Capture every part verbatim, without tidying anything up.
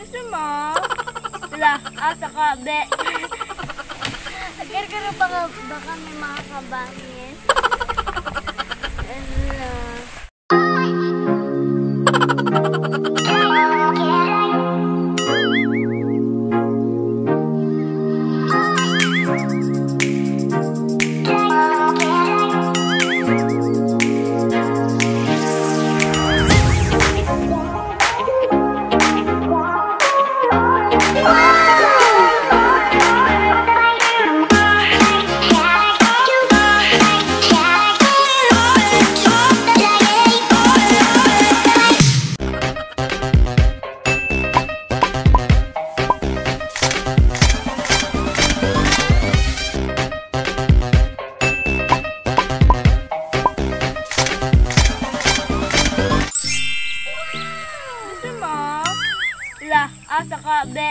Suma? Wala, asa ka, be? Agargaro pa ka, baka may mga kabangis. Wala. Gusto mo? La, asa ka, be?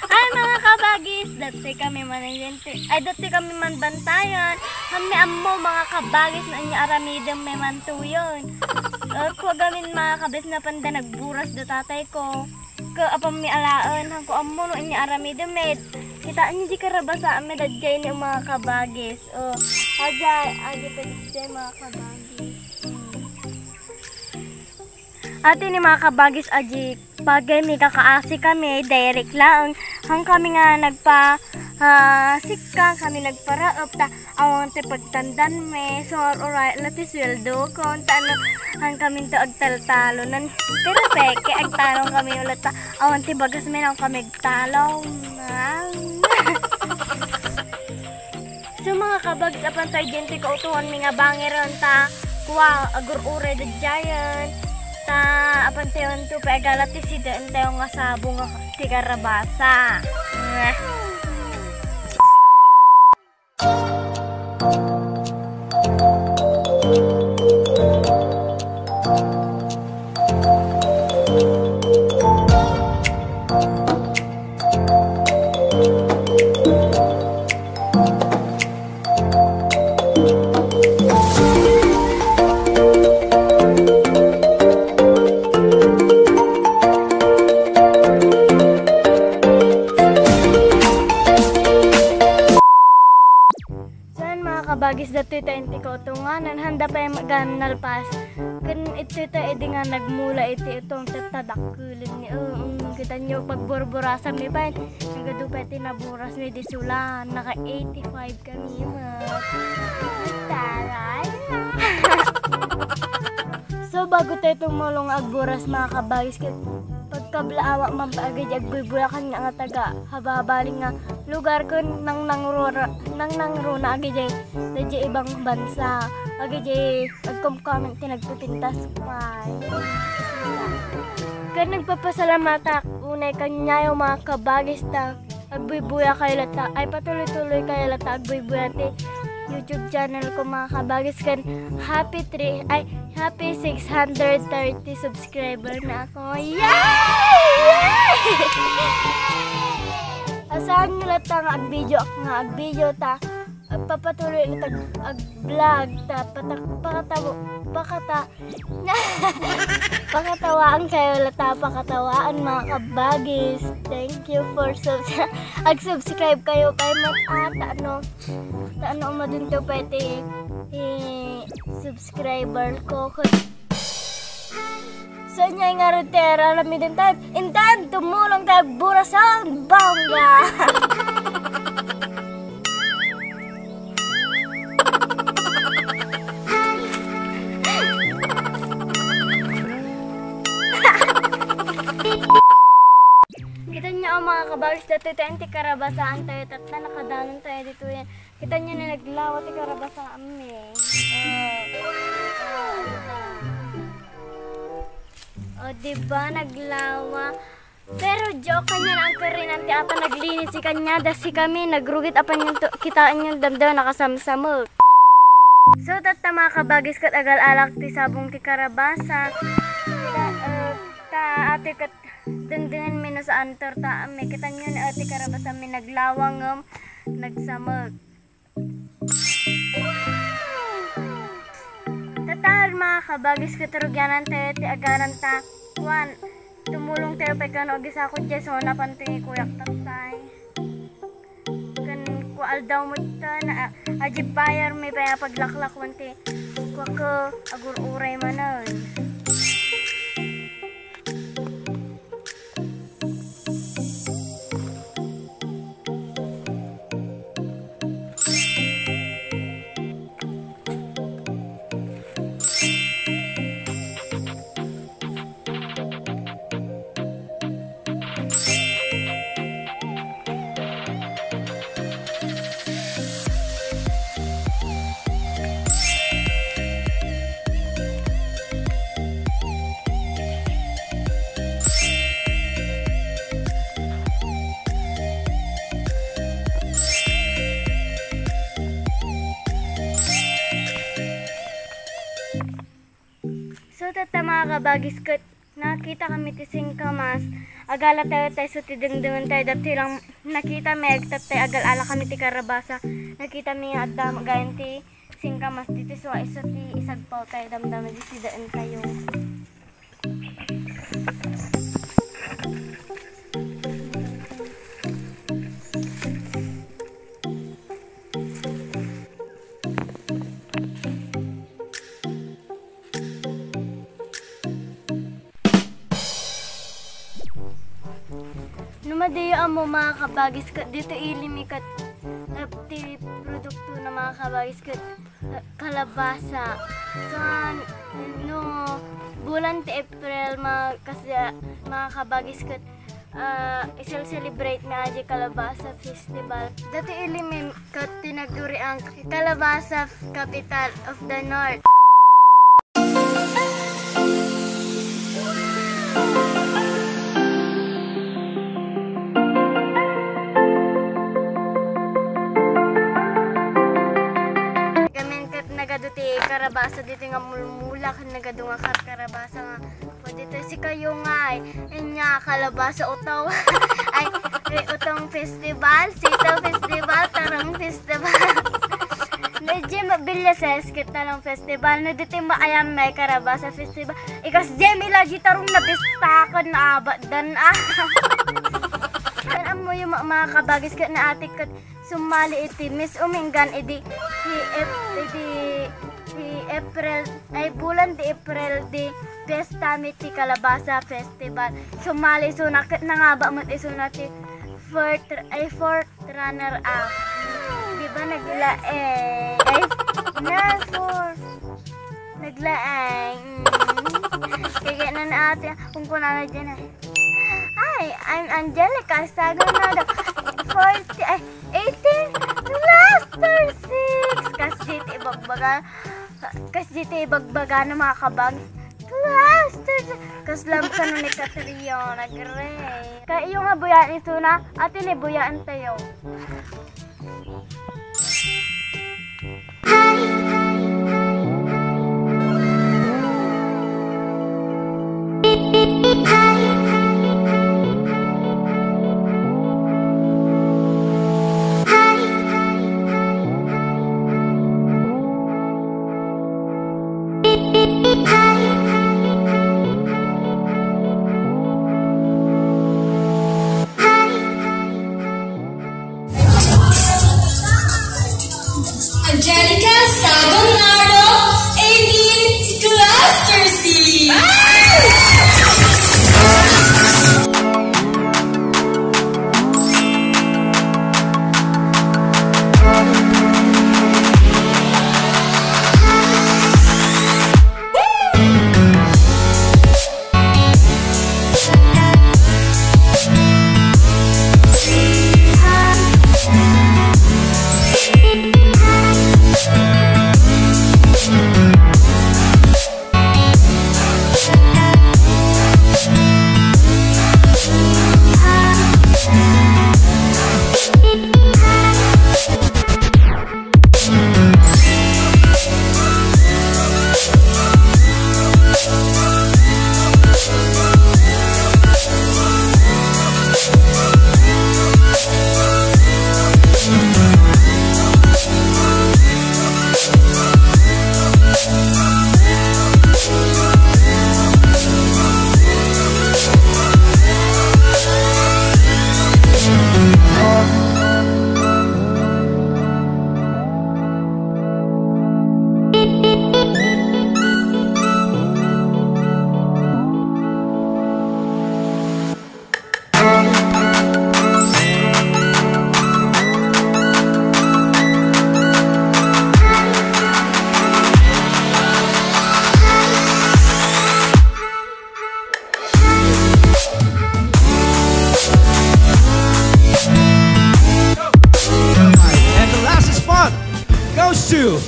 Ay, mga kabagis, dati kami manayente. Ay, dati kami manbantayan. Kami ammo, mga kabagis, na inya aramidem may mantuyon. At kuwagamin, mga kabagis, na panda nagburas da tatay ko. Ka apam mi alaen, hangko ammo no inya aramidem, med. Kita niyo di karabasa, med, adjay ni mga kabagis. Oh, adjay, agi pa adjay, mga kabagis. Hmm. Ati ni mga kabagis, aji, bagay mi kakaasi kami, direct laeng. Hang kami nga nagpa, ah, sikka, kami nagparaep, ta awan ti pagtandan mi, so, uray, la ti sweldo ko, ta ano, hang kami to agtaltalo, nan, pero peke, agtalong kami ulit, ta awan ti bagas mi, nang kami agtalong. Ah. So, mga kabagis, apan tayo dyan ti kautuhan mi nga bangiran ta, kua, agur-uray da giant. Ta, apan tayo anto pa agala ti sida, antayo nga sabong nga ti karabasa. Saan, mga kabagis, datoy ta inti kautungan, handa pay magan nalpas. Ken itoy ta idi nga nagmula iti utong, tatta dakkelmi. Oo, mm, kita niyo, pagburburasam mi pay. Nagadu pay ti naburas mi di sula. Naka eighty-five kami, ma. Taray na. So, bago tayo tumulong agburas, mga kabagis, ket pagkablaawak man pa agi di agbuybuyakan nga, nga taga hababaling nga lugar, ken nang nangrura-, nang nangruna agi di, di ibang bansa, agi di agkumkumen ti nagpipintas pay. Ken nagpapasalamat ak unay kaniayo, mga kabagis, ta agbuybuya kayo lata, ay, patuloy-tuloy kayo lata agbuybuya ti YouTube channel ko, mga kabagis, ken happy three, ay, happy six hundred thirty subscriber na ako. Yay! Yay! Asahan nyo lata nga agvideo ak nga agvideo ta, agpapatuloy lata ag-, ag-vlog ta, patak-, pakatawo-, pakata-, Pakatawaan kayo lata, pakatawaan, mga kabagis. Thank you for subs-, ag-subscribe kayo kay Mat Ata, no? Ta ano, umadunto pa iti, eh, subscriber ko. So, inya nga rin tera, lamiden tayo. Intan, tumulong tayo, burasan, bangga! Kita niyo, oh, mga kabagis, dati tayo ti karabasaan tayo, tatta, nakadanon tayo dito yan. Kita niyo na naglawa ti karabasaan mi. Oh. Oh, diba, naglawa? Pero joke kanya na ang karinan ti apa naglinis si kanya, da si kami, nagrugit apa niyo to, kitaan niyo damdaw nakasamsamag. So, tatta, mga kabagis, ket agal-alak ti sabong ti karabasa. Ta, eh, ta, ate, ket dengdengen mi no saan torta, may kita niyo na ate karabasa mi naglawang, um, nagsamag. Tatta, mga kabagis, ket rugianan tayo ti agaran ta, kuan, Tumulong tayo pay kano, agisako diay, so, napan ti kuyak tattay. Ken ku aldaw met ta, na, a, agibayarmi pay a paglaklakwan ti kuak, agur-uray manen. So, tatta, mga kabagis, ket nakitakami ti singkamas. Agala tayo tayo, so, ti dengdengen tayo, dati lang nakitami, agtattay, agal-ala kami ti karabasa. Nakitami nga adda gayan ti singkamas ditoy, so, isu ti isagpaw tayo, damdama di sidaen tayo. No madiyo ammo, mga kabagis, ket ditoy ili mi ket, eh, ti produkto na, mga kabagis, ket, eh, kalabasa. So, an-, no bulan ti April, mga kas-, mga kabagis, ket, ah, isel-celebrate mi adi Kalabasa Festival. Dati ili mi ket tinagurian Kalabasa Capital of the North. Gamin ket nagadu ti karabasa ditoy nga mulmula, ken nagadu nga karkarabasa nga pwede to sikayo nga, ay, inya kalabasa utong. Ay, eh, utong festival, sitaw festival, tarong festival. Medyo mabilya sa ket tarong festival. No, ditoy maayam may karabasa festival. Ikas Jemmy lagi tarong napistakan na abat dan, ah. Kan ammo yung ma-, mga kabagis ket naatik ket sumali iti Miss Umingan idi, hi Ep-, idi, hi April, ay, bulan di April di fiesta mi ti Kalabasa Festival. Sumali isuna ket nangaba met isuna ti fourth, ay, fourth runner up. Di ba naglaeng? Ay, na, fourth. Naglaeng. Mm. Kaya na na ate, kung kunana dyan, ay. Hi, I'm Angelica Sagonado. Forty, ay, eighteen plus thirty-six. Kas J T ibagbaga. Kas J T ibagbaga na, mga kabag. Plus thirty. Kas love ka nun ni Catriona Gray. Kaya iyo nga buyaan isuna, ati ni buyaan tayo. Angelica Sago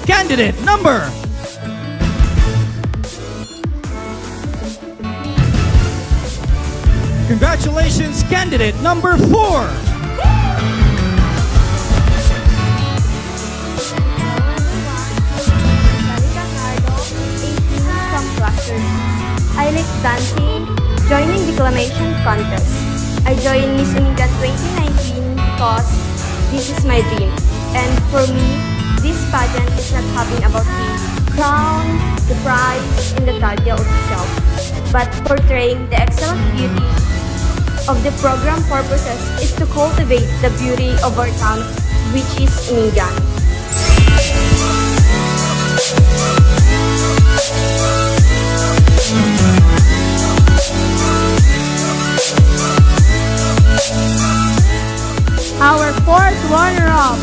Candidate number. Congratulations, candidate number four. Hello everyone, I'm Salida Cardo, eighteen from Cluster B. I like dancing, joining declamation contest. I joined Miss Umingan twenty nineteen because this is my dream. And for me, this pageant is not having about the crown, the prize, and the title itself, but portraying the excellent beauty of the program purposes is to cultivate the beauty of our town, which is Umingan. Our fourth runner-up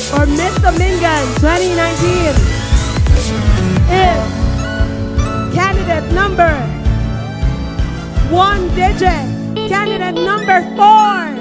for Miss Umingan twenty nineteen is candidate number one digit, candidate number four.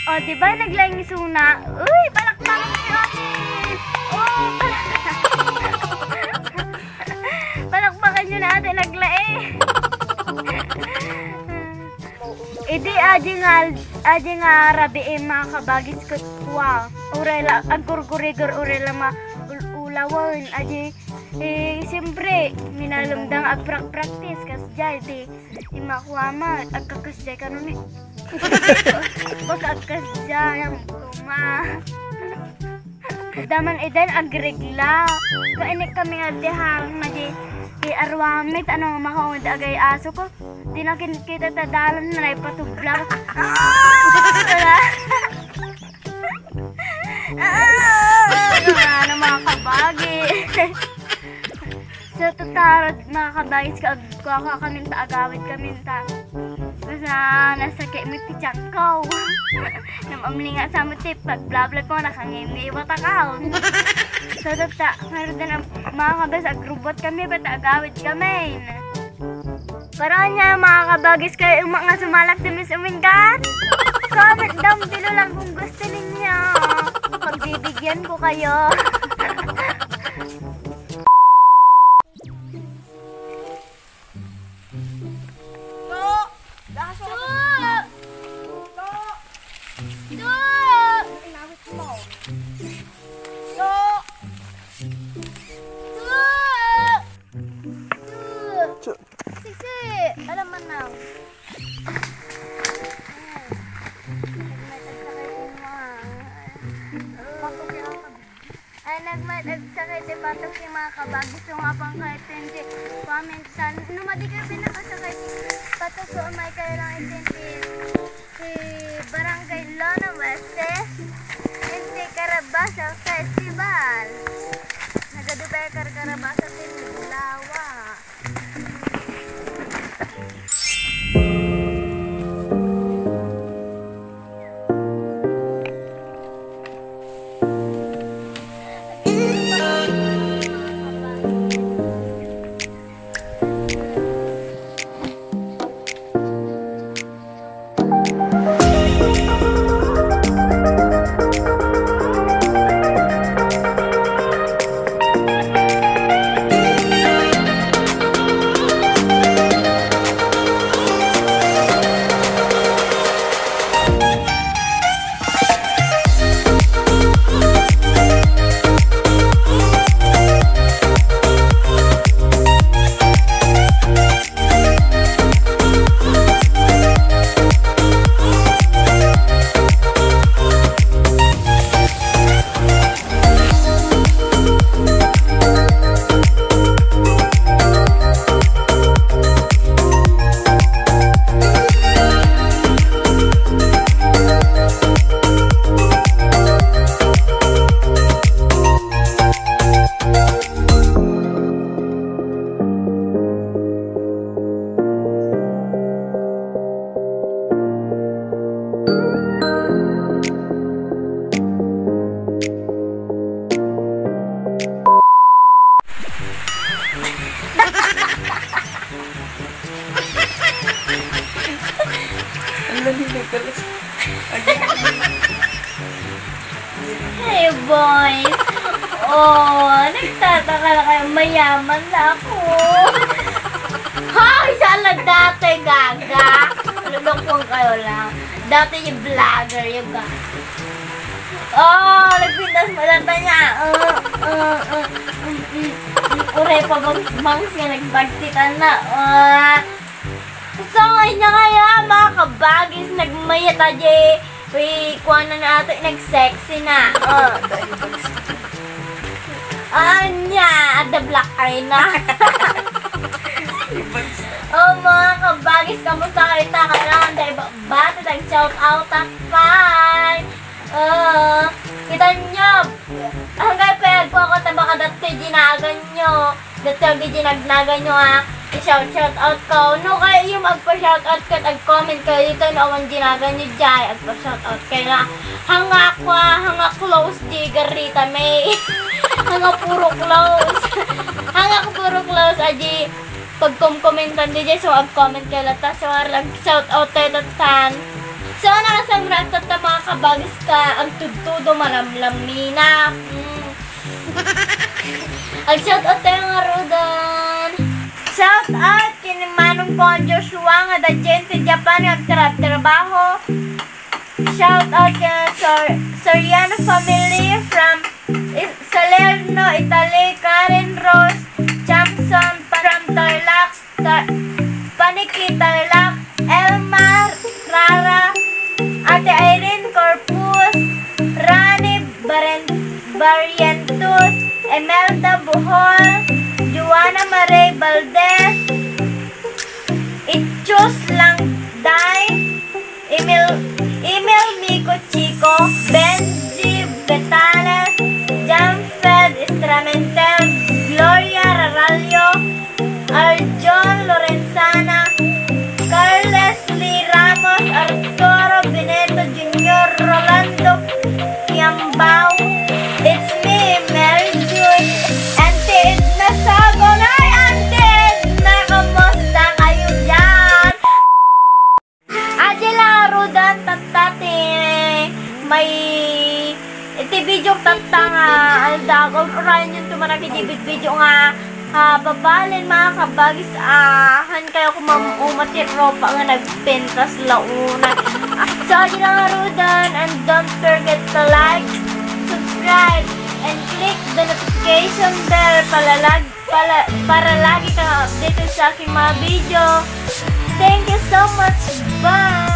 O, di ba naglaing isuna? Uy, palakpakan niyo, ate! Oh, palak-, palakpakan niyo na, ate, naglaing. Idi adi nga al-, adi nga rabii, mga kabagis, ket kua, uray la agkurkurigor, uray la maul-ulawen. Adi, eh, siyempre, minalumdang agprak-practice, kasdiay, di, imakua met, agkakasdiay kano ni. Baka agkasdiay, ang kuma. Daman iden agregla. Kainik kami nga dihang madi ti aruamit, ano, makaungad agay aso ko. Di na kin-, kita ta dalan na naipatubla. Wala. Ano, mga kabagi. So, tatarod, mga kabagis, ka agkuaka kamin ta, agawid kamin ta. Basta nasakit mi ti tiyan ko. Namamlinga sa mo ti pagblablag ko, nakangimngi iwat ako. So, tata, meron din ang mga kabagis, agrubot kami, basta agawid kami. Para niya, mga kabagis, kayo umak nga sumalak ti Miss Umingan. Comment down below lang kung gusto ninyo. Pagbibigyan ko kayo. Do! Daso! Do! Do! Inawit mo. Do! Do! Do! Sisi! Alam man na. Nagmatag sa kayo, ma. Ay, nagmat-, nagsakit ti patok ti mga kabagis, so nga pang kahit hindi, paminsan, no, madi kayo pinakasakit ti patok, so, may kayo lang itindi ti Barangay Lona West, eh, hindi Carabaza Festival. Nagadu pa yung Car-, Carabaza Festival, lawa. Hey, boys. Oh, nagtataka na kayo. Mayaman na ako. Hoy, siya lang dati, gaga. Lulungkong kayo lang. Dati yung vlogger, yung gaga. Oh, nagpintas mo lang niya. Uh, uh, uh, mm, mm, mm. Uray pa bangs-bangs nga nagbagtitan na. Ah. So, inya kaya, mga kabagis, nagmayat aja. Uy, kuha na nato, nag-sexy na. Oh. Anya, at the black eye na. Oh, mga kabagis, kamusta kayo ta? Kailangan tayo ba, ba, tag shout out, takpan. Oh, kita nyo, hanggang pinagkuha ko, tabaka dati ginagan nyo. Dati agi ginagnagan nyo, ah. I-shout, shout out ko. No, kayo yung magpa-shout out ket ag-comment kayo dito, no, awan ginagan nyo jay. Agpa-shout out kayo na. Hanga ako, ah, hanga close di garita, may. Hanga puro close. Hanga puro close, aji. Pagkom-komentan di jay, so ag-comment kayo lata. So, arlag shout out tayo tatan. So, nakasamrak tatta mga kabagis ka, ang tudtudo malamlam mina. Mm. Ag-shout out tayo nga Rodan. Shout out kini Manong ko nga Joshua nga da Japan nga agtratrabaho. Shout out kay Sor-, Soriano family from I-, Salerno, Italy, Karen Rose, Chamson from Tarlac, Ta-, Paniki, Tarlac, Elma, Rara, Ate Irene Corpus, Rani Baren-, Barrientos, Imelda Bohol, Joanna Marie Valdez, Ichus Langday, Emil, Emil Miko Chico, Benji Betales, Janfed Estramentel, Gloria Rarallo, Arjon Lorenzana, Carles Lee Ramos, Arturo Benito Junior, Rolando Kiambao, it's me, Mary Joy, Auntie Edna Sagon. Hi, Auntie Edna! Kamusta kayo dyan? Aja lang, Rodan, tatta ti may iti video tatta nga aldaw. Urayen yun tumanak iti video nga, ah, babalin, mga kabagis, ah, han kayo kumam-, umat ti ropa nga nagpentas launay. So, aja lang, Rodan, and don't forget to like, subscribe, and click the notification bell palalag-, pala-, para lagi kang updated sa aking mga video. Thank you so much. Bye!